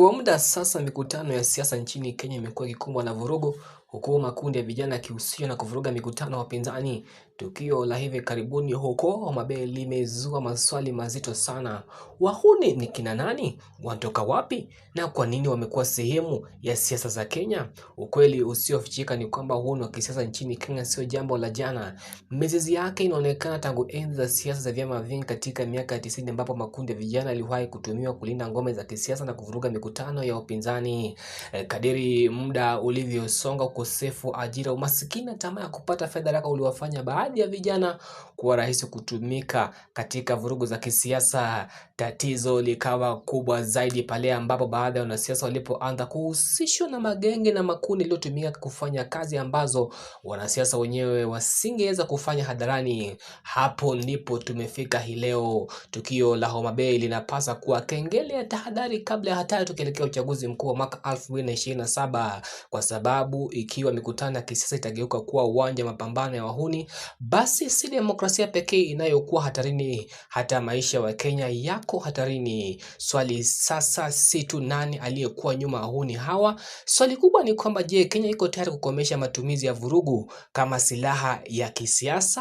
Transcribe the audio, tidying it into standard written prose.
Kwa muda sasa mikutano ya siasa nchini Kenya imekuwa ikikumbwa na vurugu, huku makundi ya vijana yakihusishwa na kuvuruga mikutano ya wapinzani. Tukio la hivi karibuni huko Homa Bay limezua maswali mazito sana. Wahuni ni kina nani? Wanatoka wapi? Na kwa nini wamekuwa sehemu ya siasa za Kenya? Ukweli usiofichika ni kwamba uhuni wa kisiasa nchini Kenya sio jambo la jana. Mizizi yake inaonekana tangu enzi za siasa za vyama vingi katika miaka ya 90, ambapo makundi ya vijana yaliwahi kutumiwa kulinda ngome za kisiasa na kuvuruga mikutano ya upinzani. Kadiri muda ulivyosonga, ukosefu ajira, umasikini na tamaa ya kupata fedha haraka uliwafanya baadhi ya vijana kuwa rahisi kutumika katika vurugu za kisiasa. Tatizo likawa kubwa zaidi pale ambapo baadhi ya wanasiasa walipoanza kuhusishwa na magenge na makundi yaliyotumika kufanya kazi ambazo wanasiasa wenyewe wasingeweza kufanya hadharani. Hapo ndipo tumefika hii leo. Tukio la Homa Bay linapasa kuwa kengele ya tahadhari kabla ya hatari, tukielekea uchaguzi mkuu wa mwaka 2027, kwa sababu ikiwa mikutano ya kisiasa itageuka kuwa uwanja wa mapambano ya wahuni, basi si demokrasia pekee inayokuwa hatarini, hata maisha ya Wakenya yako hatarini. Swali sasa si tu nani aliyekuwa nyuma ya wahuni hawa, swali kubwa ni kwamba je, Kenya iko tayari kukomesha matumizi ya vurugu kama silaha ya kisiasa?